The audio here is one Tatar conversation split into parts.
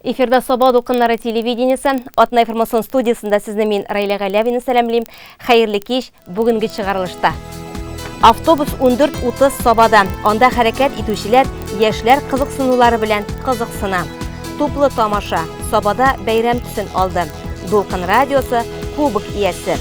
Эфирда Саба дулкыннары телевидениесе, Атна информацион студиясендә сезне мин Райлә Галявина сәламлим. Хәерле кич, бүгенге чыгарылышта. Автобус 14.30 Сабада. Анда хәрәкәт итүчеләр яшьләр кызыксынулары белән кызыксына. Туплы тамаша Сабада бәйрәм төсен алды. Дулкын радиосы кубок иясе.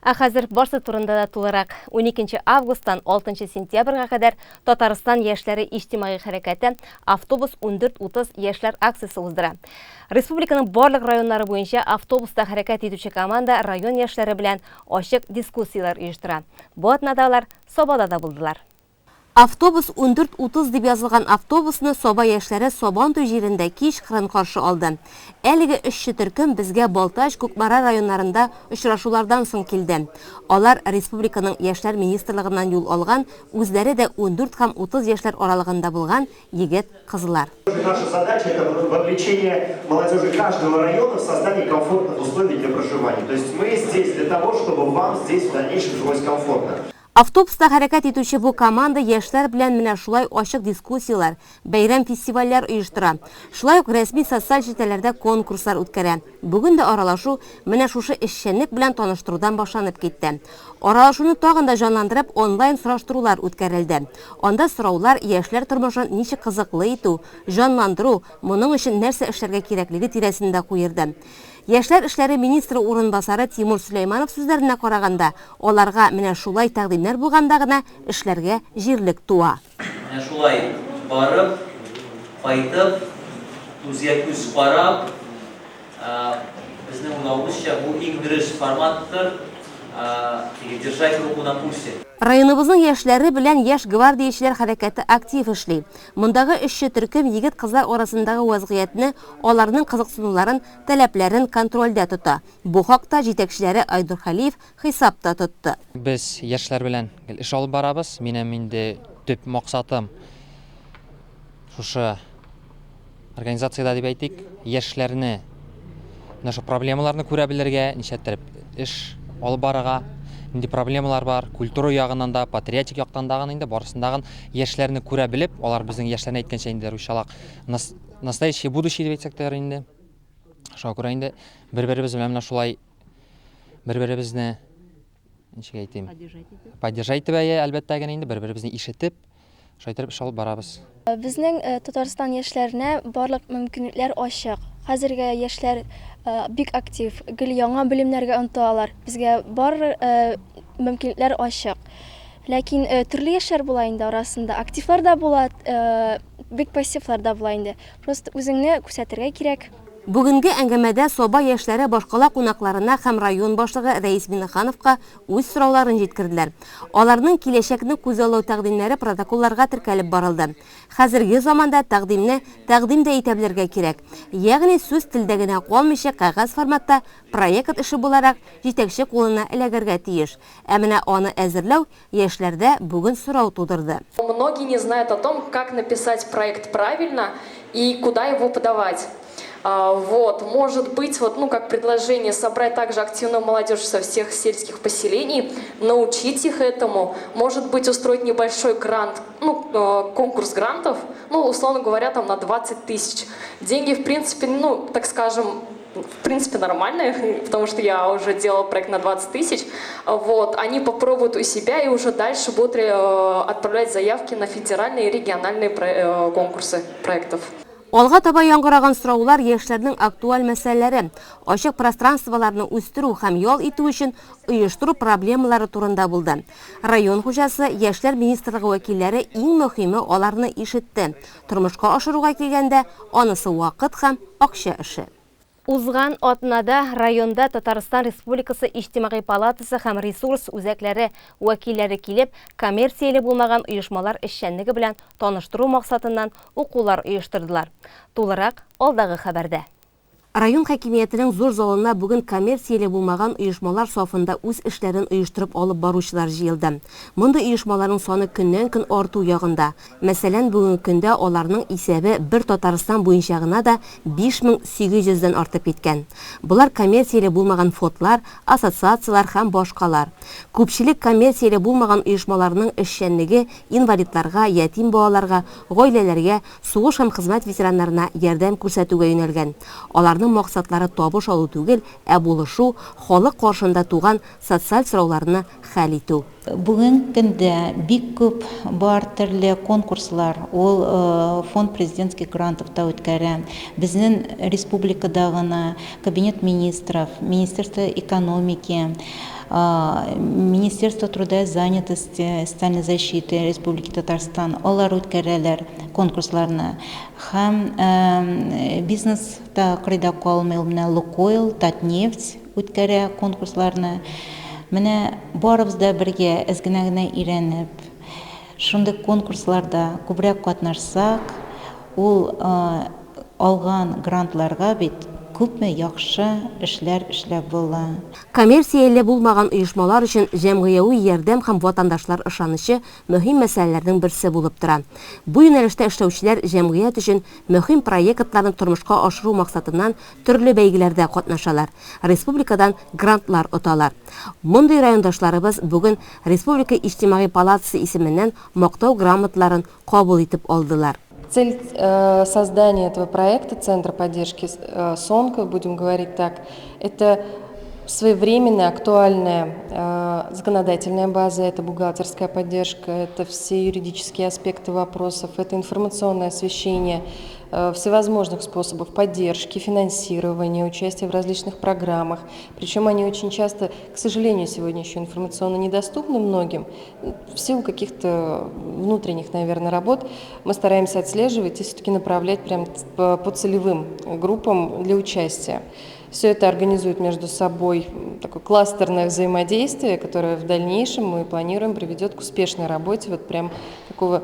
Ә хәзер барсы турында да тулырак. 12 августтан 6 сентябрьгә кадәр Татарстан яшьләре иҗтимагый хәрәкәте Автобус 14.30 яшьләр акциясе уздыра. Республиканың барлык районнары буенча автобуста хәрәкәт итүче команда район яшьләре белән ачык дискуссияләр оештыра. Бу атнада алар Сабада да булдылар. Автобус 14.30 дип язылган автобусны Саба яшьләре Сабантуй җирендә кич кырын каршы алды. Әлеге эшче төркем безгә Балтач, Кукмара районнарында очрашулардан соң килде. Алар республиканың Яшьләр министрлыгыннан юл алган, үзләре дә 14 һәм 30 яшьләр аралыгында булган егет-кызлар. Наша задача это вовлечение молодежи каждого района в создание комфортных условий для проживания. То есть мы здесь для того, чтобы вам здесь в дальнейшем жилось комфортно. Автобуста хәрәкәт итүче бу команда яшьләр белән менә шулай ачык дискуссияләр, бәйрәм-фестивальләр оештыра. Шулай ук рәсми социаль челтәрләрдә конкурслар үткәрә. Бүген дә аралашу менә шушы эшчәнлек белән таныштырудан башланып китте. Аралашуны тагын да җанландырып онлайн сораштырулар үткәрелде. Анда сораулар яшьләр тормышын ничек кызыклы итү, җанландыру, моның өчен нәрсә эшләргә кирәклеге тирәсендә куерды. Яшьләр эшләре министры урынбасары Тимур Сөләйманов сүзләренә караганда, аларга менә шулай тәкъдимнәр булганда гына эшләргә җирлек туа. Менә шулай барып, кайтып, күзгә күз карап, безнең уйлавыбызча, бу иң дөрес форматтыр, теге держать руку на пульсе. Районыбызның яшьләре белән Яшь гвардиячеләр хәрәкәте актив эшли. Мондагы эшче төркем егет-кызлар арасындагы вәзгыятьне, аларның кызыксынуларын, таләпләрен контрольдә тота. Бу хакта җитәкчеләре Айнур Хәлиев хисап та тотты. Без яшьләр белән гел эш алып барабыз. Минем инде төп максатым шушы организациядә дип әйтик, яшьләрне менә шул проблемаларны күрә белергә, ничәттереп эш алып барырга, нинди проблемалар бар, культура ягыннан да, патриотик яктан да инде барысындагын яшьләрне күрә белеп, алар безнең яшьләрне әйткәнчә инде русчалак настоящее будущее дип әйтсәк тә ярый инде. Шуңа күрә инде бер-беребез белән менә шулай бер-беребезне ничек әйтим? Поддержать итеп, әйе, әлбәттә генә инде бер-беребезне ишетеп, шулай итеп эш алып барабыз. Безнең э, Татарстан яшьләренә барлык мөмкинлекләр ачык. Хәзерге яшьләр э, бик актив, гел яңа белемнәргә омтылалар. Безгә бар э, мөмкинлекләр ачык. Ләкин төрле яшьләр була инде арасында. Активлар да була, бик пассивлар да була инде. Просто үзеңне күрсәтергә кирәк. Бүгенге әңгәмәдә Саба яшьләре башкала кунакларына һәм район башлыгы Рәис Миңнехановка үз сорауларын җиткерделәр. Аларның киләчәкне күзаллау тәкъдимнәре протоколларга теркәлеп барылды. Хәзерге заманда тәкъдимне тәкъдим дә итә белергә кирәк. Ягъни сүз телдә генә калмыйча кәгазь форматта проект эше буларак җитәкче кулына эләгергә тиеш. Ә менә аны әзерләү яшьләрдә бүген сорау тудырды. Многие не знают о том, как написать проект правильно и куда его подавать. Вот, может быть, вот, ну, как предложение, собрать также активную молодежь со всех сельских поселений, научить их этому, может быть, устроить небольшой грант, ну, конкурс грантов, ну, условно говоря, там на 20 тысяч. Деньги, в принципе, ну, так скажем, в принципе, нормальные, потому что я уже делала проект на 20 тысяч. Вот, они попробуют у себя и уже дальше будут отправлять заявки на федеральные и региональные конкурсы проектов. Алга таба яңгыраган сораулар яшьләрнең актуаль мәсьәләләре, ачык пространстволарны үстерү һәм ял итү өчен оештыру проблемалары турында булды. Район хуҗасы, яшьләр министрлыгы вәкилләре иң мөһиме аларны ишетте. Тормышка ашыруга килгәндә, анысы вакыт һәм акча эше. Узган атнада районда Татарстан Республикасы Иҗтимагый палатасы һәм ресурс үзәкләре вәкилләре килеп, коммерцияле булмаган оешмалар эшчәнлеге белән таныштыру максатыннан укулар оештырдылар. Тулырак алдагы хәбәрдә. Район хакимиятенең зур залына бүген коммерцияле булмаган оешмалар сафында үз эшләрен оештырып алып баручылар җыелды. Мондый оешмаларның саны көннән-көн арту ягында. Мәсәлән, бүгенге көндә аларның исәбе бер Татарстан буенча гына да 5800 дән артып киткән. Болар коммерцияле булмаган фондлар, ассоциацияләр һәм башкалар. Күпчелек коммерцияле булмаган оешмаларның эшчәнлеге инвалидларга, ятим балаларга, гаиләләргә, сугыш һәм хезмәт ветераннарына ярдәм күрсәтүгә юнәлгән. Аларның максатлары табыш алу түгел, ә булышу, халык каршында туган социаль сорауларны хәл итү. Бүгенге көндә бик күп бар төрле конкурслар, ул Фонд президентских грантов та үткәрә. Безнең республикада гына Кабинет министров, Министерство экономики, Министерство труда и занятости, социальной защиты Республики Татарстан, алар үткәрәләр конкурсларны. Һәм бизнес та кырыйда калмый, ул менә Лукойл, Татнефть үткәрә конкурсларны. Менә барыбыз да бергә әз генә генә өйрәнеп, шундый конкурсларда күбрәк катнашсак, ул алган грантларга бит күпме яхшы эшләр эшләп була. Коммерцияле булмаган оешмалар өчен җәмгыяви ярдәм һәм ватандашлар ышанычы мөһим мәсьәләләрнең берсе булып тора. Бу юнәлештә эшләүчеләр җәмгыять өчен мөһим проектларны тормышка ашыру максатыннан төрле бәйгеләрдә катнашалар, республикадан грантлар оталар. Мондый райондашларыбыз бүген Республика Иҗтимагый палатасы исеменнән Мактау грамоталарын кабул итеп алдылар. Цель создания этого проекта Центра поддержки СОНКа, будем говорить так, это своевременная, актуальная законодательная база, это бухгалтерская поддержка, это все юридические аспекты вопросов, это информационное освещение всевозможных способов поддержки, финансирования, участия в различных программах. Причем они очень часто, к сожалению, сегодня еще информационно недоступны многим. В силу каких-то внутренних, наверное, работ мы стараемся отслеживать и все-таки направлять прям по целевым группам для участия. Все это организует между собой такое кластерное взаимодействие, которое в дальнейшем мы планируем приведет к успешной работе вот прям такого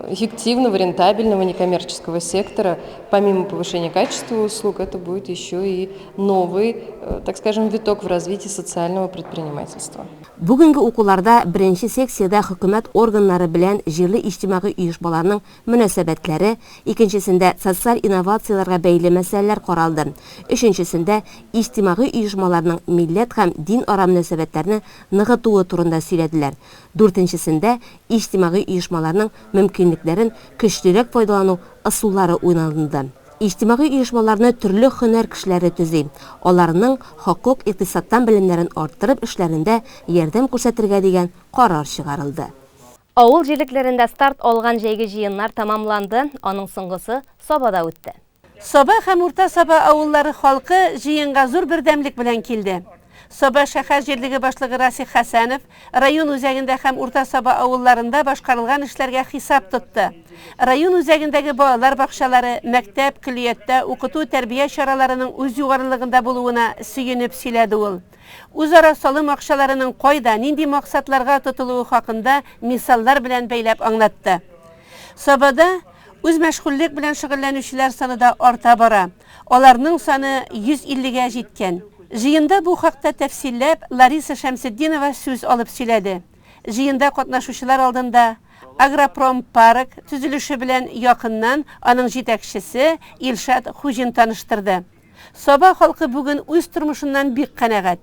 эффективного, рентабельного некоммерческого сектора. Помимо повышения качества услуг, это будет еще и новый, так скажем, виток в развитии социального предпринимательства. Бүгенге укуларда беренче секциядә хөкүмәт органнары белән җирле иҗтимагый оешмаларның мөнәсәбәтләре, икенчесендә социаль инновацияләргә бәйле мәсьәләләр каралды, өченчесендә иҗтимагый оешмаларның милләт һәм дин ара мөнәсәбәтләрне ныгытуы турында сөйләделәр, дүртенчесендә иҗтимагый оешмаларның мөмкинлекләрен көчлерәк файдалану ысуллары уйланылды. Иҗтимагый оешмаларны төрле һөнәр кешеләре төзи. Аларның хокук, икътисадтан белемнәрен арттырып эшләрендә ярдәм күрсәтергә дигән карар чыгарылды. Авыл җирлекләрендә старт алган җәйге җыеннар тәмамланды, аның соңгысы Сабада үтте. Саба һәм Урта Саба авыллары халкы җыенга зур бердәмлек белән килде. Саба шәһәр җирлеге башлыгы Расих Хәсәнов район үзәгендә һәм Урта Саба авылларында башкарылган эшләргә хисап тотты. Район үзәгендәге балалар бакчалары, мәктәп, көллияттә укыту-тәрбия чараларының үз югарылыгында булуына сөенеп сөйләде ул. Үзара салым акчаларының кайда, нинди максатларга тотылуы хакында мисаллар белән бәйләп аңлатты. Сабада үзмәшгульлек белән шөгыльләнүчеләр саны да арта бара. Аларның саны 150 гә җиткән. Җыенда бу хакта тәфсилләп Лариса Шәмсетдинова сүз алып сөйләде. Җыенда катнашучылар алдында Агропромпарк төзелеше белән якыннан аның җитәкчесе Илшат Хуҗин таныштырды. Саба халкы бүген үз тормышыннан бик канәгать.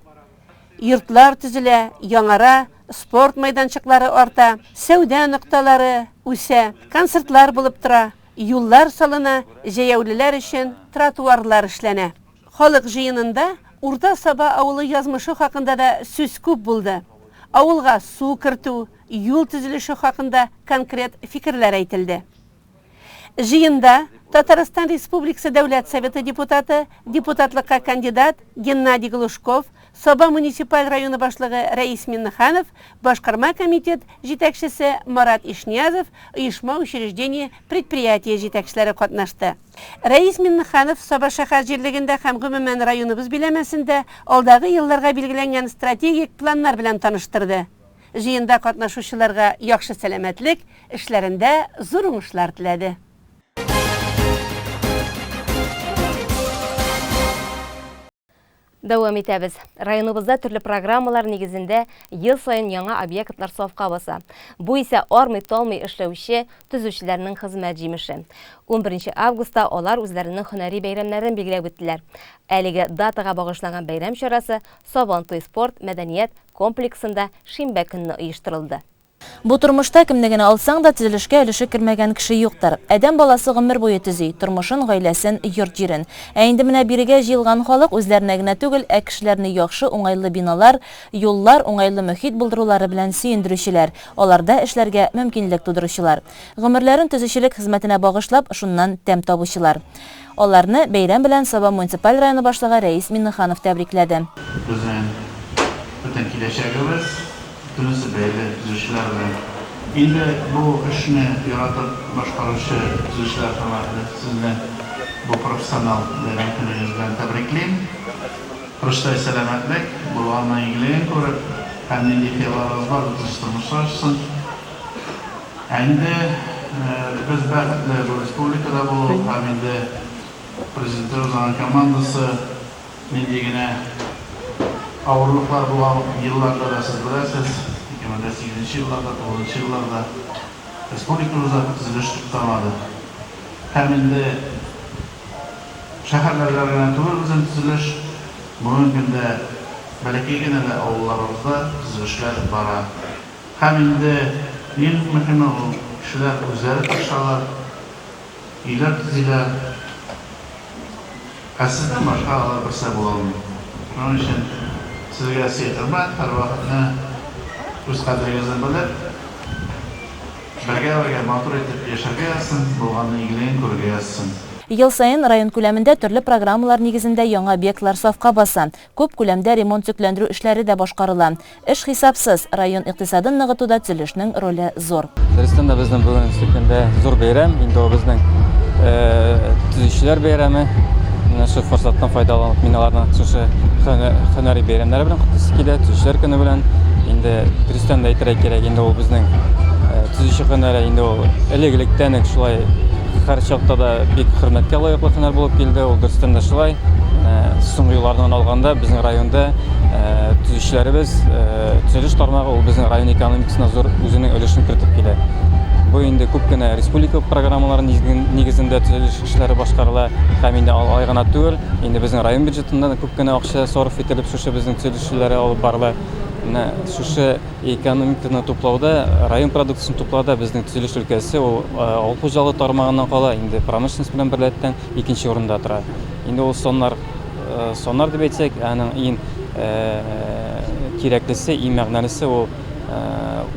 Йортлар төзелә, яңара, спорт мәйданчыклары арта, сәүдә нокталары үсә, концертлар булып тора, юллар салына, җәяүлеләр өчен тротуарлар эшләнә. Халык җыенында Урта Саба авылы язмышы хакында да сүз күп булды. Авылга су кертү, юл төзелеше хакында конкрет фикерләр әйтелде. Җыенда Татарстан Республикасы Дәүләт Советы депутаты, депутатлыкка кандидат Геннадий Глушков, Саба муниципаль районы башлыгы Рәис Миннеханов, башкарма комитет җитәкчесе Марат Ишниязов, оешма-учреждение, предприятие җитәкчеләре катнашты. Рәис Миннеханов Саба шәһәр җирлегендә һәм гомумән районыбыз биләмәсендә алдагы елларга билгеләнгән стратегик планнар белән таныштырды. Җыенда катнашучыларга яхшы сәламәтлек, эшләрендә зур уңышлар теләде. Дәвам итәбез. Районыбызда төрле программалар нигезендә ел саен яңа объектлар сафка баса. Бу исә армый-талмый эшләүче төзүчеләрнең хезмәт җимеше. 11 августта алар үзләренең һөнәри бәйрәмнәрен билгеләп үттеләр. Әлеге датага багышланган бәйрәм чарасы Сабантуй спорт, мәдәният комплексында шимбә көнне оештырылды. Бу тормышта кемне генә алсаң да, төзелешкә өлеше кермәгән кеше юктыр. Адәм баласы гомер буе төзи, тормышын, гаиләсен, йорт-җирен. Ә инде менә бирегә җыелган халык үзләренә генә түгел, ә кешеләрне яхшы, уңайлы биналар, юллар, уңайлы мөхит булдырулары белән сөендерүчеләр, аларда эшләргә мөмкинлек тудыручылар. Гомерләрен төзүчелек хезмәтенә багышлап, шуннан тәм табучылар. Аларны бәйрәм белән Саба муниципаль районы башлыгы Рәис Миннеханов тәбрикләде. Безнең бөтен киләчәгебез, бөтенесе бәйле төзүчеләр белән. Инде бу эшне яратып башкаручы төзүчеләр хөрмәтле, сезне бу профессионал бәйрәм көнегез белән тәбриклим. Корычтай сәламәтлек, булганның игелеген күреп һәм нинди хыялларыгыз бар, бөтенесе тормышка ашсын. Ә инде без бәхетле бу республикада булу һәм инде Президентыбыз, аның командасы нинди генә авырлыклар булган елларда да сез беләсез, 2008 нче елларда, 9 нчы елларда республикабызда төзелеш туктамады. Һәм инде шәһәрләрдә генә түгел безнең төзелеш, бүгенге көндә бәләкәй генә дә авылларыбызда төзелешләр бара. Һәм инде иң мөһиме ул, кешеләр үзләре тырышалар, өйләр төзиләр. Ә сездән башка алар берсе була алмый. Шуның өчен сезгә сый-хөрмәт, һәрвакытны үз кадерегезне белеп, бергә-бергә матур итеп яшәргә язсын, булганның игелеген күрергә язсын. Ел саен район күләмендә төрле программалар нигезендә яңа объектлар сафка баса. Күп күләмдә ремонт-төзекләндерү эшләре дә башкарыла. Эш хисапсыз, район икътисадын ныгытуда төзелешнең роле зур. Дөрестән дә безнең бүгенге көндә зур бәйрәм, инде ул безнең төзүчеләр бәйрәме. Менә шул форсаттан файдаланып, мин аларны шушы һөнәри бәйрәмнәре белән котлыйсы килә, төзүчеләр көне белән. Инде дөрестән дә әйтергә кирәк, инде ул безнең төзүче һөнәре, инде ул элек-электән үк шулай һәр чакта да бик хөрмәткә лаеклы һөнәр булып килде, ул дөрестән дә шулай. Соңгы елларны гына алганда, безнең районда төзүчеләребез, төзелеш тармагы ул безнең район экономикасына зур үзенең өлешен кертеп килә. Бу инде күп кенә республика программалары нигезендә төзелеш эшләре башкарыла һәм инде алай гына түгел, инде безнең район бюджетыннан да күп кенә акча сарыф ителеп шушы безнең төзелеш эшләре алып барыла. Менә шушы экономиканы туплауда, район продукциясен туплауда безнең төзелеш өлкәсе ул авыл хуҗалыгы тармагыннан кала, инде промышленность белән берләктән икенче урында тора. Инде ул саннар саннар дип әйтсәк, аның иң кирәклесе, иң мәгънәлесе ул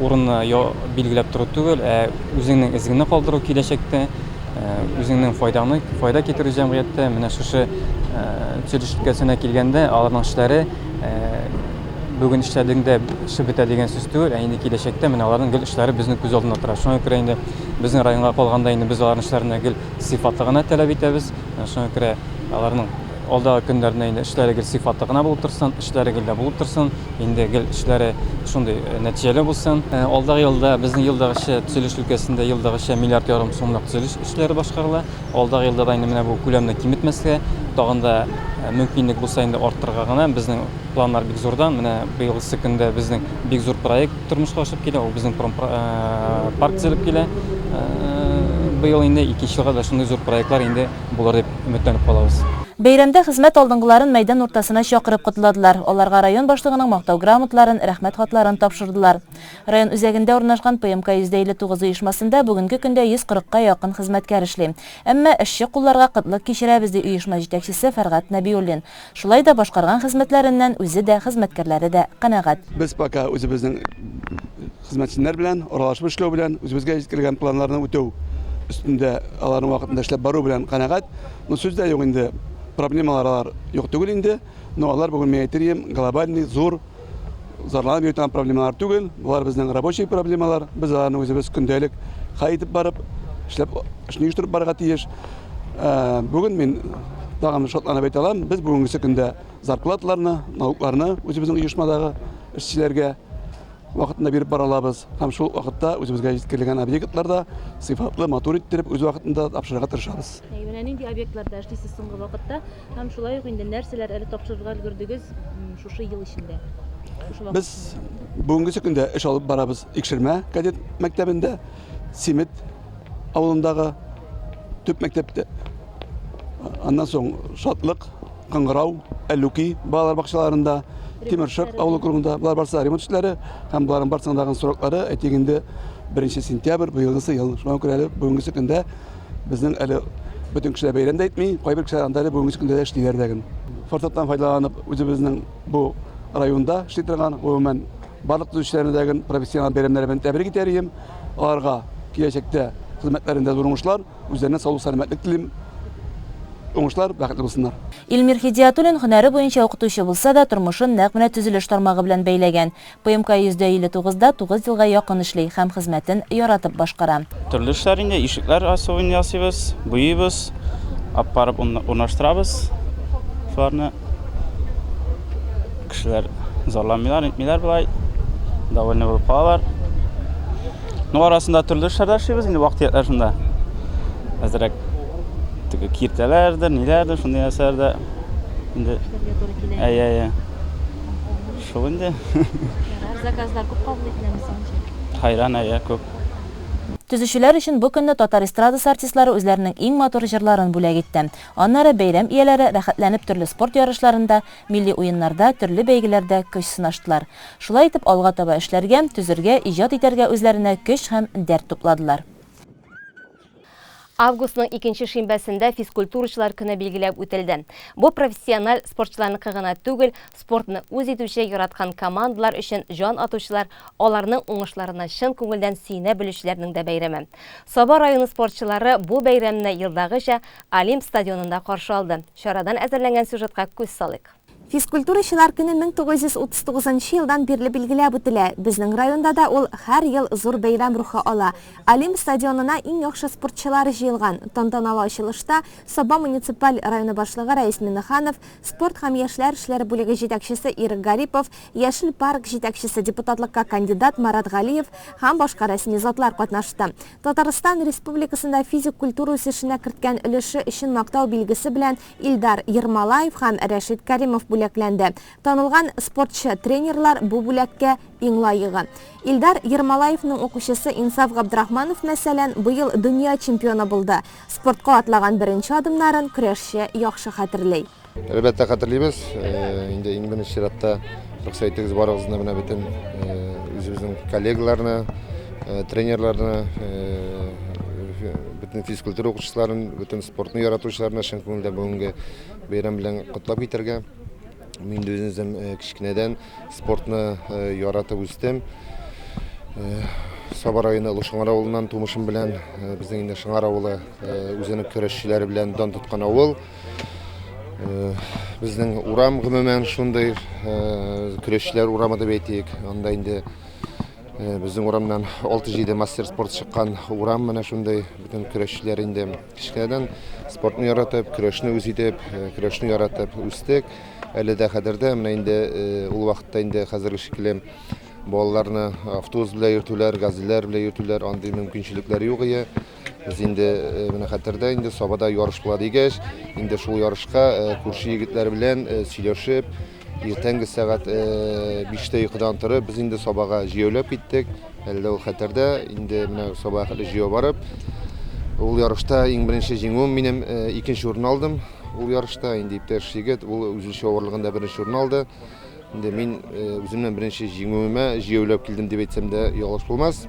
урынны билгеләп тору түгел, ә үзеңнең эзеңне калдыру киләчәктә, үзеңнең файдаңны, файда китерү җәмгыятьтә. Менә шушы төзелеш өлкәсенә килгәндә, аларның эшләре бүген эшләдең дә эше бетә дигән сүз түгел, ә инде киләчәктә менә аларның гел эшләре безнең күз алдында тора. Шуңа күрә инде безнең районга калганда инде без аларның эшләренә гел сыйфатлы гына таләп итәбез. Шуңа күрә аларның алдагы көннәрендә инде эшләре гел сыйфатлы гына булып торсын, эшләре гел дә булып торсын, инде гел эшләре шундый нәтиҗәле булсын. Алдагы елда безнең елдагыча төзелеш өлкәсендә елдагыча миллиард ярым сумлык төзелеш эшләре башкарыла. Алдагы елда да инде менә бу күләмне киметмәскә, тагын да мөмкинлек булса инде арттырырга гына безнең планнар бик зурдан. Менә быелгысы көндә безнең бик зур проект тормышка ашып килә, ул безнең промпарк төзелеп килә. Быел инде икенче елга да шундый зур проектлар инде булыр дип өметләнеп калабыз. Бәйрәмдә хезмәт алдынгыларын мәйдан уртасына чакырып котладылар. Аларга район башлыгының Мактау грамоталарын, Рәхмәт хатларын тапшырдылар. Район үзәгендә урнашкан ПМК 159 оешмасында бүгенге көндә 140 ка якын хезмәткәр эшли. Әмма эшче кулларга кытлык кичерәбез, ди оешма җитәкчесе Фәргать Нәбиуллин. Шулай да башкарган хезмәтләреннән үзе дә, хезмәткәрләре дә канәгать. Без пока үзебезнең хезмәтчәннәр белән аралашып эшләү белән, үзебезгә җиткерелгән планнарны үтәү өстендә аларның вакытында эшләп бару белән канәгать. Но сүз дә юк инде, проблемалар алар юк түгел инде, но алар бүген мин әйтер идем, глобальный, зур, зарланып йөри торган проблемалар түгел. Болар безнең рабочий проблемалар. Без аларны үзебез көндәлек хәл итеп барып, эшләп, эшне оештырып барырга тиеш. Э, бүген мин тагын шатланып әйтә алам, без бүгенгесе көндә зарплаталарны, налогларны үзебезнең оешмадагы эшчеләргә. вакытында биреп бара алабыз һәм шул ук вакытта үзебезгә җиткерелгән объектлар да сыйфатлы, матур иттереп үз вакытында тапшырырга тырышабыз. Әйе, менә нинди объектларда эшлисез соңгы вакытта һәм шулай ук инде нәрсәләр әле тапшырырга өлгердегез шушы ел эчендә? Шушы вакыт Без бүгенгесе көндә эш алып барабыз Икшермә кадет мәктәбендә, Симет авылындагы төп мәктәптә. Аннан соң Шатлык, Кыңгырау, Әллүки балалар бакчаларында, Тимершык авыл округында болар барысы да ремонт эшләре һәм боларның барысының дагы сроклары, әйтик инде, 1 сентябрь быелгысы ел. Шуңа күрә әле бүгенгесе көндә безнең әле бөтен кешеләр бәйрәм дә итми, кайбер кешеләр анда әле бүгенгесе көндә дә эшлиләр дә ген. Форсаттан файдаланып, үзебезнең бу районда эшли торган, гомумән, барлык төзүчеләрне дә ген профессиональ бәйрәмнәре белән тәбрик итәр идем. Аларга киләчәктә хезмәтләрендә зур уңышлар, Үзләренә саулык-сәламәтлек телим. Уңышлар, бәхетле булсыннар. Илмир Һидиятуллин һөнәре буенча укытучы булса да, тормышын нәкъ менә төзелеш тармагы белән бәйләгән. ПМК 159 да тугыз елга якын эшли һәм хезмәтен яратып башкара. Төрле эшләр инде, ишекләр особенно ясыйбыз, буйыйбыз, алып барып урнаштырабыз шуларны. Кешеләр зарланмыйлар, нитмиләр болай, довольны булып калалар. Ну, арасында төрле эшләр дә эшлибез инде, вак-төякләр шунда. Әзрәк теге киртәләрдер, ниләрдер, шундый нәрсәләр дә инде. Эшләргә туры килә. Әйе, әйе. Шул инде. Ярар, заказлар күп кабул ителәме соң ничек? Хайран, әйе, күп. Төзүчеләр өчен бу көнне татар эстрадасы артистлары үзләренең иң матур җырларын бүләк итте. Аннары бәйрәм ияләре рәхәтләнеп төрле спорт ярышларында, Милли уеннарда, төрле бәйгеләрдә көч сынаштылар. Шулай итеп, алга таба эшләргә, төзергә, иҗат итәргә үзләренә көч һәм дәрт тупладылар. Августның икенче шимбәсендә физкультурачылар көне билгеләп үтелде. Бу профессиональ спортчыларныкы гына түгел, спортны үз итүче, яраткан командалар өчен җан атучылар, аларның уңышларына чын күңелдән сөенә белүчеләрнең дә бәйрәме. Саба районы спортчылары бу бәйрәмне елдагыча Олимп стадионында каршы алды. Чарадан әзерләнгән сюжетка күз салыйк. Физкультурачылар көне 1939 нчы елдан бирле билгеләп үтелә. Безнең районда да ул һәр ел зур бәйрәм рухы ала. Олимп стадионына иң яхшы спортчылар җыелган. Тантаналы ачылышта Саба муниципаль районы башлыгы Рәис Миннеханов, спорт һәм яшьләр эшләре бүлеге җитәкчесе Ирек Гарипов, Яшел парк җитәкчесе, депутатлыкка кандидат Марат Галиев һәм башка рәсми затлар катнашты. Татарстан Республикасында физик культура үсешенә керткән өлеше өчен мактау билгесе белән Илдар Ермолаев һәм Рәшит Кәримов бүләкләнде. Танылган спортчы, тренерлар бу бүләккә иң лаегы. Илдар Ермолаевның укучысы Инсаф Габдрахманов, мәсәлән, быел дөнья чемпионы булды. Спортка атлаган беренче адымнарын көрәшче яхшы хәтерли. Әлбәттә, хәтерлибез. Инде иң беренче чиратта рөхсәт итегез барыгызны менә бөтен үзебезнең коллегаларны, тренерларны, бөтен физкультура укытучыларын, бөтен спортны яратучыларны чын күңелдән бүгенге бәйрәм белән котлап китәргә. Мин дә үзем кечкенәдән спортны яратып үстем. Саба районы Олы Шыңар авылыннан тумышым белән. Безнең инде Шыңар авылы үзенең көрәшчеләре белән дан тоткан авыл. Безнең урам гомумән шундый көрәшчеләр урамы дип әйтик. Анда инде безнең урамнан 6-7 мастер спорт чыккан урам менә шундый. Бөтен көрәшчеләр инде кечкенәдән спортны яратып, көрәшне үз итеп, көрәшне яратып үстек. Әле дә хәтердә, менә инде ул вакытта инде хәзерге шикелле балаларны автобус белән йөртүләр, газельләр белән йөртүләр, андый мөмкинчелекләр юк иде. Без инде менә хәтердә инде Сабада ярыш була дигәч, инде шул ярышка күрше егетләр белән сөйләшеп, иртәнге сәгать 5тә йокыдан торып, без инде Сабага җәяүләп киттек. Әле дә ул хәтердә, инде менә Сабага хәтле җәяү барып, ул ярышта иң беренче җиңүем минем, икенче урын алдым ул ярышта. Инде иптәш егет, ул үз үлчәү авырлыгында беренче урын алды. Инде мин үземнең беренче җиңүемә җәяүләп килдем дип әйтсәм дә ялгыш булмас.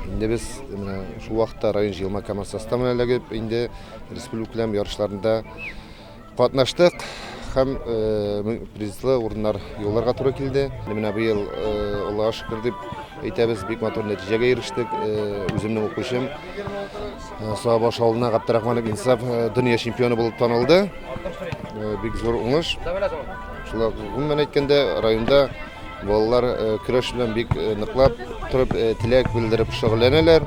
Инде без менә шул вакытта район җыелма команда составына эләгеп, инде республикакүләм ярышларында катнаштык һәм призлы урыннар яуларга туры килде. Менә быел Аллага шөкер дип әйтәбез, бик матур нәтиҗәгә ирештек. Үземнең укучым Сабаш авылына Габдрахманов Инсаф дөнья чемпионы булып танылды. Бик зур уңыш. Шулай гомумән әйткәндә, районда балалар көрәш белән бик ныклап торып, теләк белдереп шөгыльләнәләр.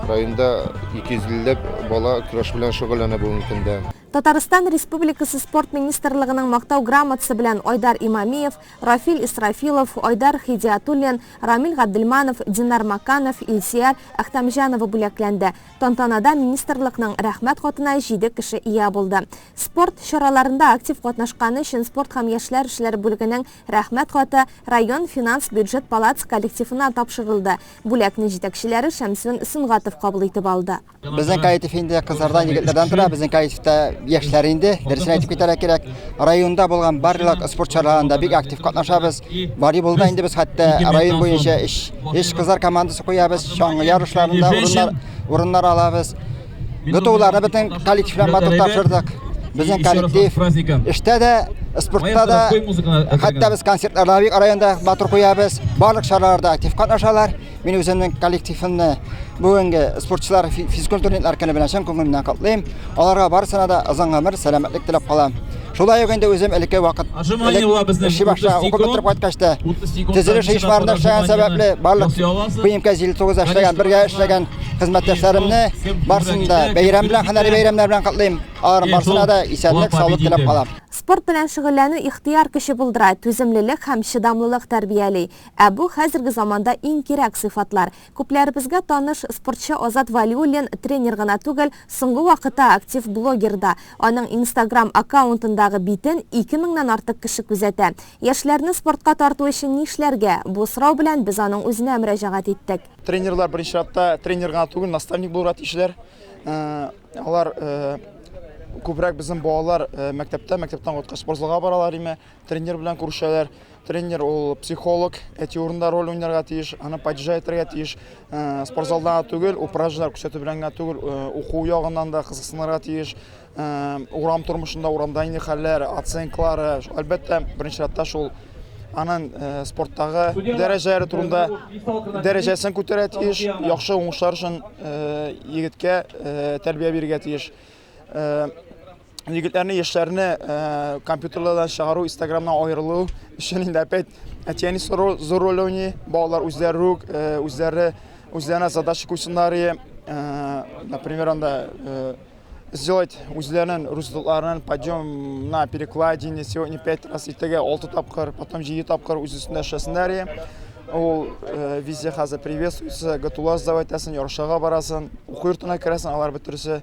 Районда 250 ләп бала көрәш белән шөгыльләнә бүгенге көндә. Татарстан Республикасы Спорт министрлыгының Мактау грамотасы белән Айдар Имамиев, Рафил Исрафилов, Айдар Хидиятуллин, Рамил Габделманов, Динар Маканов, Илсөяр Әхтәмҗанова бүләкләнде. Тантанада министрлыкның Рәхмәт хатына җиде кеше ия булды. Спорт чараларында актив катнашканы өчен спорт һәм яшьләр эшләре бүлегенең Рәхмәт хаты район финанс-бюджет палатасы коллективына тапшырылды. Бүләкне җитәкчеләре Шәмсун Сөнгатов кабул итеп алды. Безнең коллектив инде кызлардан, егетләрдән тора. Безнең коллективта яшьләр инде, дөресен әйтеп китәргә кирәк. Районда булган барлык спорт чараларында бик актив катнашабыз. Волейболда инде без хәтта район буенча өч, өч кызлар командасы куябыз. Чаңгы ярышларында урыннар, урыннар алабыз. ГТУларны бөтен коллектив белән матур тапшырдык. Безнең коллектив эштә дә, спортта да, хәтта без концертларда бик районда матур куябыз. Барлык чараларда актив катнашалар. Мин үземнең коллективымны бүгенге спортчылар, физкультурниклар көне белән чын күңелемнән котлыйм. Аларга барысына да озын гомер, сәламәтлек теләп калам. Шулай ук инде үзем элекке вакыт эшли башлаган, укып бетереп кайткач та төзелеш оешмаларында эшләгән сәбәпле барлык ПМК 59 эшләгән, бергә эшләгән хезмәттәшләремне барысын да бәйрәм белән, һөнәри бәйрәмнәр белән котлыйм. Аларның барысына да исәнлек, саулык теләп калам. Спорт белән шөгыльләнү ихтыяр көче булдыра, түземлелек һәм чыдамлылык тәрбияли. Ә бу хәзерге заманда иң кирәк сыйфатлар. Күпләребезгә таныш спортчы Азат Вәлиуллин тренер гына түгел, соңгы вакытта актив блогер да. Аның Инстаграм аккаунтындагы битен ике меңнән артык кеше күзәтә. Яшьләрне спортка тарту өчен нишләргә? Бу сорау белән без аның үзенә мөрәҗәгать иттек. Тренерлар беренче чиратта тренер гына түгел, наставник булырга тиешләр. Алар күбрәк безнең балалар мәктәптә, мәктәптән кайткач спортзалга баралар име, тренер белән күрешәләр. Тренер ул психолог, әти урында роль уйнарга тиеш, аны поддержать итәргә тиеш. Э, спортзалда гына түгел, упражнениеләр күрсәтү белән генә түгел, э, уку ягыннан да кызыксынырга тиеш. Э, урам тормышында, урамда нинди хәлләр, оценкалары, әлбәттә, беренче чиратта шул аның спорттагы дәрәҗәләре турында дәрәҗәсен күтәрә тиеш, яхшы уңышлар өчен егеткә тәрбия бирергә тиеш. Егетләрне, яшьләрне компьютерлардан чыгару, Инстаграмнан аерылу өчен инде опять әти-әни зур роль уйный. Балалар үзләре үк, үзләре үзләренә задача куйсыннар. Например, анда сделать үзләренең результатларын подъем на перекладине сегодня 5 раз, иртәгә 6 тапкыр, потом 7 тапкыр үз өстендә эшләсеннәр. Ул везде хәзер приветствуется, ГТУлар сдавать итәсең, ярышларга барасың, уку йортына керәсең, алар бөтересе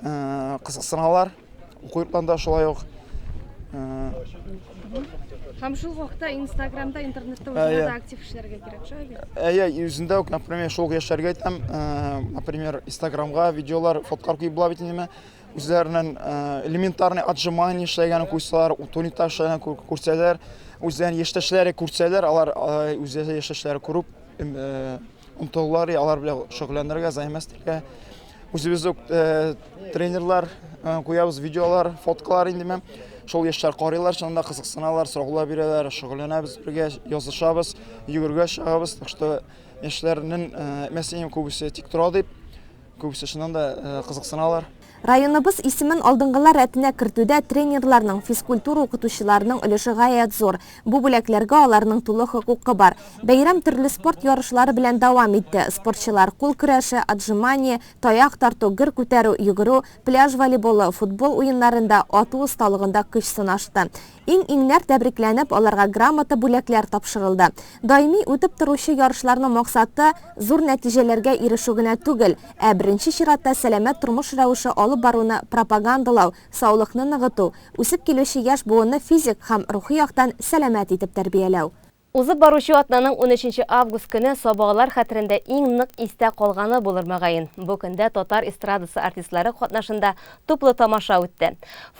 кызыксыналар. Уку йортларында шулай ук. Һәм шул вакытта Инстаграмда, интернетта үзеңә дә актив эшләргә кирәк, шулай бит? Әйе, үзендә үк, например, шул ук яшьләргә әйтәм, например, Инстаграмга видеолар, фоткалар куеп була бит инде. Үзләренең элементарный отжимание эшләгәнен куйсалар, турникта эшләгәнен күрсәләр, үзләренең яшьтәшләре күрсәләр, алар үзләре яшьтәшләре күреп омтылалар, алар белән шөгыльләнергә, заниматься итәргә. Үзебез үк э, тренерлар э, куябыз видеолар, фоткалар инде мен. Шул яшьләр карыйлар, чынында кызыксыналар, сораулар бирәләр, шөгыльләнәбез бергә, язышабыз, йөгергә чыгабыз. Так что яшьләрнең э, мәсәлән күбесе тик тора дип, күбесе чыннан да кызыксыналар. Районыбыз исемен алдынгылар рәтенә кертүдә тренерларның, физкультура укытучыларының өлеше гаять зур. Бу бүләкләргә аларның тулы хокукы бар. Бәйрәм төрле спорт ярышлары белән дәвам итте. Спортчылар кул көрәше, отжимание, таяк тарту, гер күтәрү, йөгерү, пляж волейболы, футбол уеннарында, ату осталыгында көч сынашты. Иң-иңнәр тәбрикләнеп, аларга грамота, бүләкләр тапшырылды. Даими үтеп торучы ярышларның максаты, зур нәтиҗәләргә ирешү генә түгел, ә беренче чиратта сәламәт тормыш рәвеше алып баруны пропагандалау, саулыкны ныгыту, үсеп килүче яшь буынны физик һәм рухи яктан сәламәт итеп тәрбияләү. Узып баручы атнаның унөченче август көне сабалылар хәтерендә иң нык истә калганы булыр, мөгаен. Бу көндә татар эстрадасы артистлары катнашында туплы тамаша үтте.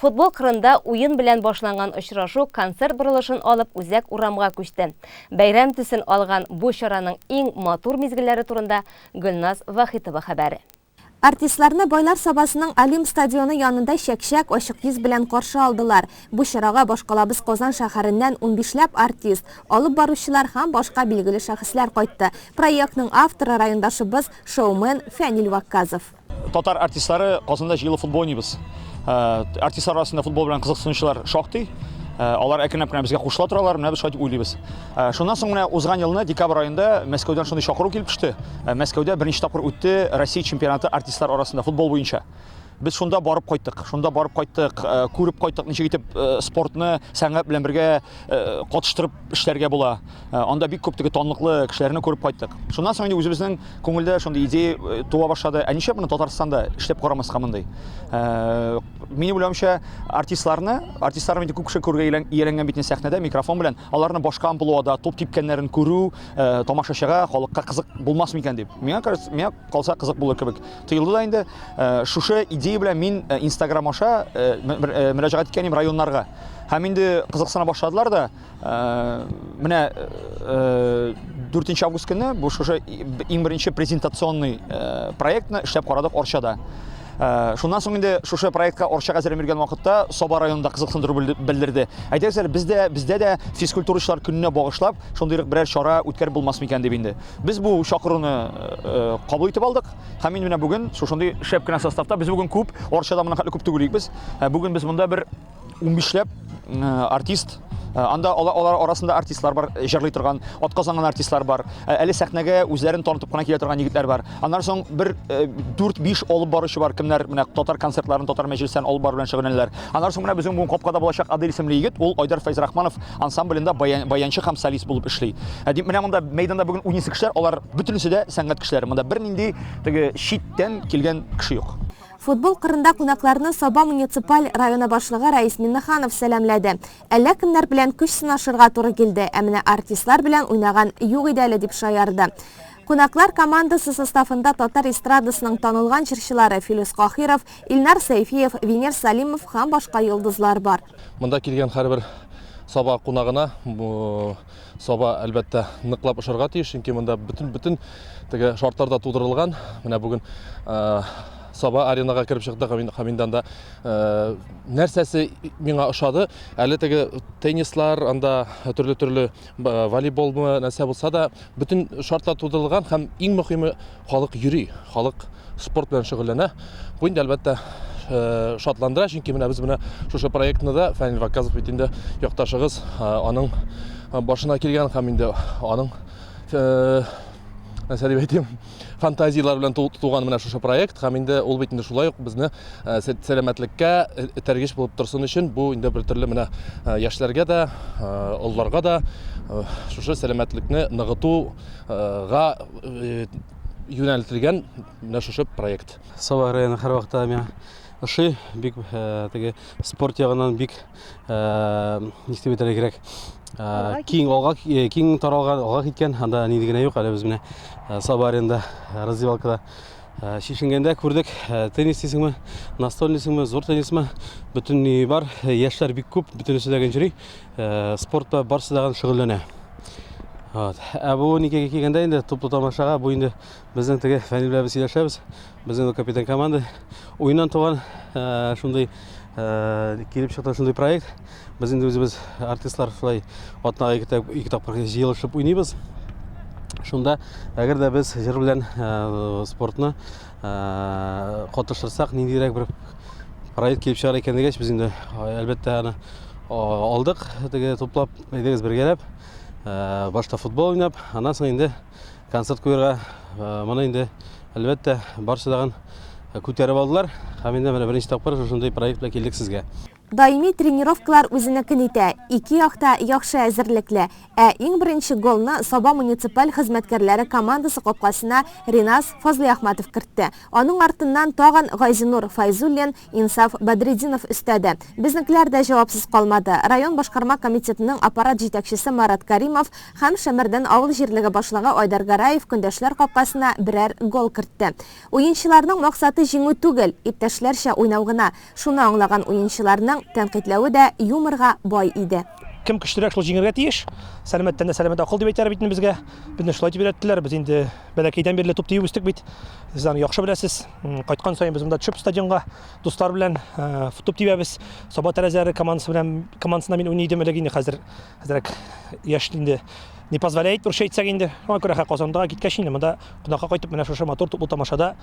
Футбол кырында уен белән башланган очрашу концерт борылышын алып үзәк урамга күчте. Бәйрәм төсен алган бу чараның иң матур мизгелләре турында Гөлназ Вахитова хәбәре. Артистларны Байлар Сабасының Олимп стадионы янында чәкчәк, ачык йөз белән каршы алдылар. Бу чарага башкалабыз Казан шәһәреннән унбишләп артист, алып баручылар һәм башка билгеле шәхесләр кайтты. Проектның авторы, райондашыбыз, шоумен Фәнил Вакказов. Татар артистлары Казанда җыелып футбол уйныйбыз. Артистлар арасында футбол белән кызыксынучылар шактый. Алар әкренләп кенә безгә кушыла торалар, менә без шулай дип уйлыйбыз. Шуннан соң менә узган елны декабрь аенда Мәскәүдән шундый чакыру килеп төште. Мәскәүдә беренче тапкыр үтте Россия чемпионаты артистлар арасында футбол буенча. Без шунда барып кайттык. Шунда барып кайттык, э, күреп кайттык, ничек итеп э, спортны сәнгать белән бергә э, катыштырып эшләргә була. Анда бик күп теге танлыклы кешеләрне күреп кайттык. Шуннан соң инде үзебезнең күңелдә шундый идея туа башлады. Ә нишләп моны Татарстанда эшләп карамаска мондый? Минем уйлавымча, артистларны, артистларны инде күп кеше күрергә ияләнгән бит инде сәхнәдә микрофон белән. Аларны башка амплуада туп типкәннәрен күрү тамашачыга, халыкка кызык булмас микән дип. Миңа кажется, миңа калса кызык булыр кебек тоелды да инде. Шушы идея белән мин Инстаграм аша мөрәҗәгать иткән идем районнарга. Һәм инде кызыксына башладылар да. Менә 4 август көне бу шушы иң беренче презентационный проектны эшләп карадык Арчада. Шуннан соң инде шушы проектка Арчага әзерләнеп йөргән вакытта Саба районында кызыксындыру белдерде. Әйтәгез әле, бездә бездә дә физкультурачылар көненә багышлап шундыйрак берәр чара үткәреп булмас микән дип инде. Без бу чакыруны кабул итеп алдык һәм инде менә бүген шушындый шәп кенә составта без бүген күп, Арчада моның хәтле күп түгел идек без. Бүген без монда бер 15ләп артист Анда алар арасында артистлар бар, җырлый торган, атказанган артистлар бар. Әле сәхнәгә үзләрен танытып кына килә торган егетләр бар. Аннан соң бер 4-5 алып баручы бар, кемнәр менә татар концертларын, татар мәҗлесләрен алып бару белән шөгыльләнәләр. Аннан соң менә безнең бүген капкада булачак Адель исемле егет, ул Айдар Фәйзрахманов ансамблендә баянчы һәм солист булып эшли. Дип менә монда мәйданда бүген уйныйсы кешеләр, алар бөтенесе дә сәнгать кешеләре. Монда бернинди теге читтән килгән кеше юк. Футбол кырында кунакларны Саба муниципаль районы башлыгы Раис Миннеханов сәламләде. Әллә кемнәр белән көч сынашырга туры килде, ә менә артистлар белән уйнаган юк иде әле, дип шаярды. Кунаклар командасы составында татар эстрадасының танылган җырчылары Филүс Каһиров, Илнар Сәйфиев, Венер Салимов һәм башка йолдызлар бар. Монда килгән һәрбер Саба кунагына бу Саба, әлбәттә, ныклап ошарга тиеш, чөнки монда бөтен-бөтен теге шартлар да тудырылган. Менә бүген Саба аренага кереп чыктык һәм инде анда нәрсәсе миңа ошады, әле теге теннислар, анда төрле-төрле волейболмы, нәрсә булса да, бөтен шартлар тудырылган һәм иң мөһиме халык йөри, халык спорт белән шөгыльләнә. Бу инде, әлбәттә, шатландыра, чөнки менә без менә шушы проектны да Фәнил Ваказов бит инде якташыгыз, аның башына килгән һәм инде аның нәрсә дип әйтим, фантазияләр белән туган менә шушы проект һәм инде ул бит инде шулай ук безне сәламәтлеккә этәргеч булып торсын өчен бу инде бер төрле менә яшьләргә дә, олыларга да шушы сәламәтлекне ныгытуга юнәлтелгән менә шушы проект. Саба районы һәрвакытта миңа ошый, бик теге спорт ягыннан бик ничек дип әйтергә кирәк, киң алга киң таралган, алга киткән, анда нинди генә юк, әле без менә Саба районында раздевалкада чишенгәндә күрдек, теннис дисеңме, настольный дисеңме, зур теннисме, бөтен ни бар, яшьләр бик күп, бөтенесе дә йөри. Спортта барысы да шөгыльләнә. Вот. Ә бу никәгә килгәндә инде туплы тамашага бу инде безнең теге Фәнил белән без сөйләшәбез. Безнең капитан команда уеннан туган шундый килеп чыкты шундый проект. Без инде үзебез артистлар шулай атнага ике, ике тапкыр җыелышып уйныйбыз. Шунда әгәр дә без җыр белән спортны катыштырсак, ниндирәк бер проект килеп чыгар икән дигәч, без инде әлбәттә аны алдык, теге туплап, әйдәгез бергәләп, башта футбол уйнап, аннан соң инде концерт куярга моны инде әлбәттә барысы дагын күтәреп алдылар. Һәм инде менә беренче тапкыр шушындый проект белән килдек сезгә. Даими тренировкалар үзенекен итә, ике як та яхшы әзерлекле. Ә иң беренче голны Саба муниципаль хезмәткәрләре командасы капкасына Риназ Фазлыйәхмәтов кертте. Аның артыннан тагын Гайзинур Фәйзуллин, Инсаф Бәдретдинов өстәде. Безнекеләр дә җавапсыз калмады. Район башкарма комитетының аппарат җитәкчесе Марат Каримов һәм Шәмәрдән авыл җирлеге башлыгы Айдар Гараев көндәшләр капкасына берәр гол кертте. Уенчыларның максаты җиңү түгел, иптәшләрчә уйнау гына. Шуны аңлаган уенчыларның тәнкыйтьләве дә юморга бай иде. Кем көчлерәк, шул җиңергә тиеш. Сәламәт тәндә сәламәт акыл дип әйтәләр бит инде безгә. Безне шулай дип өйрәттеләр. Без инде бәләкәйдән бирле туп тибеп үстек бит. Сез аны яхшы беләсез. Кайткан саен без монда төшеп стадионга дуслар белән туп тибәбез. Саба тәрәзәләре командасы белән командасында мин уйный идем элек инде хәзер әзрәк яшь инде. не позволяет, русча әйтсәк инде. Шуңа күрә Казанга киткәч инде монда кунакка кайтып менә шушы матур туплы тамашада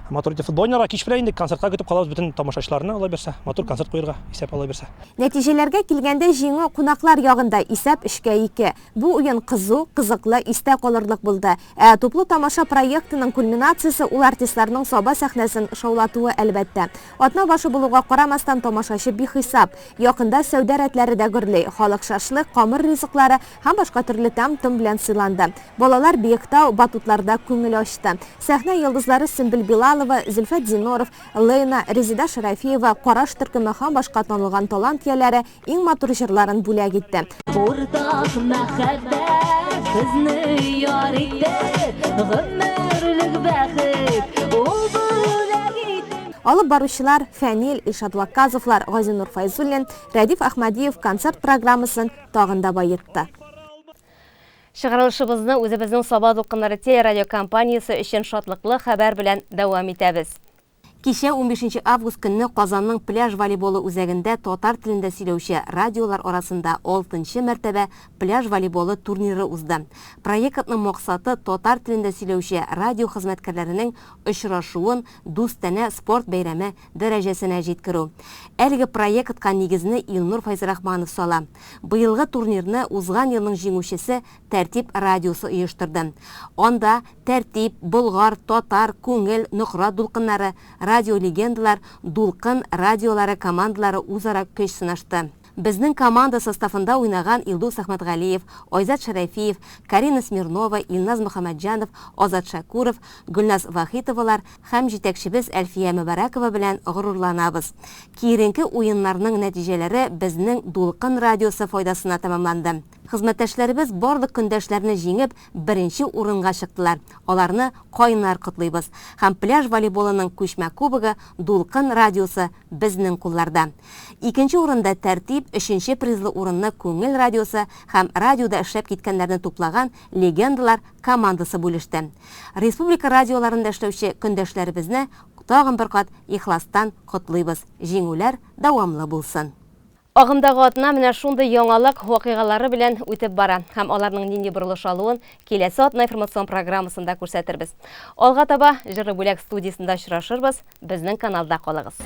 матур итеп футбол уйнарга кич белән инде концертка көтеп калабыз бөтен тамашачыларны алла бирсә. Матур концерт куерга исәп алла бирсә. Нәтиҗәләргә килгәндә, җиңү кунаклар ягында, исәп өчкә ике. Бу уен кызу, кызыклы, истә калырлык булды. Ә Туплы тамаша проектының кульминациясе ул артистларның Саба сәхнәсен шаулатуы, әлбәттә. Атна башы булуга карамастан, тамашачы бихисап. Якында сәүдә рәтләре дә гөрли. Халык шашлык, камыр ризыклары һәм башка төрле тәм-том белән сыйланды. Балалар биектау, батутларда күңел ачты. Сәхнә йолдызлары Сөмбел Билалова, Зөлфәт Зиннуров, Лена, Резеда Шәрәфиева, Караш төркеме һәм башка танылган талант ияләре иң матур җырларын бүләк итте. Уртак мәхәббәт безне яр итте, Гомерлек бәхет ул бүләк итте. Алып баручылар Фәнил, Илшат Вакказовлар, Газинур Фәйзуллин, Рәдиф Әхмәдиев концерт программасын тагын да баетты. Чыгарылышыбызны үзебезнең Саба дулкыннары телерадиокомпаниясе өчен шатлыклы хәбәр белән дәвам итәбез. Кичә, унбишенче август көнне Казанның пляж волейболы үзәгендә татар телендә сөйләүче радиолар арасында алтынчы мәртәбә пляж волейболы турниры узды. Проектның максаты, татар телендә сөйләүче радио хезмәткәрләренең очрашуын дустанә спорт бәйрәме дәрәҗәсенә җиткерү. Әлеге проектка нигезне Илнур Фәйзрахманов сала. Быелгы турнирны узган елның җиңүчесе Тәртип радиосы оештырды. Анда Тәртип, Болгар, Татар, Күңел, Нократ дулкыннары, Радиолегендалар, Дулкын радиолары командалары үзара көч сынашты. Безнең команда составында уйнаган Илдус Әхмәтгалиев, Айзат Шәрәфиев, Карина Смирнова, Илназ Мөхәммәтҗанов, Азат Шәкүров, Гөлназ Вахитовалар һәм җитәкчебез Әлфия Мөбарәкова белән горурланабыз. Киеренке уеннарның нәтиҗәләре безнең Дулкын радиосы файдасына тәмамланды. Хезмәттәшләребез барлык көндәшләрне җиңеп, беренче урынга чыктылар. Аларны кайнар котлыйбыз. Һәм пляж волейболының күчмә кубогы Дулкын радиосы безнең кулларда. Икенче урында Тәртип, өченче призлы урынны Күңел радиосы һәм радиода эшләп киткәннәрне туплаган Легендалар командасы бүлеште. Республика радиоларында эшләүче көндәшләребезне тагын бер кат ихластан котлыйбыз. Җиңүләр дәвамлы булсын! Агымдагы атна менә шундый яңалык вакыйгалары белән үтеп бара һәм аларның нинди борылыш алуын киләсе атна информацион программасында күрсәтербез. Алга таба Җырлы бүләк студиясендә очрашырбыз, безнең каналда калыгыз.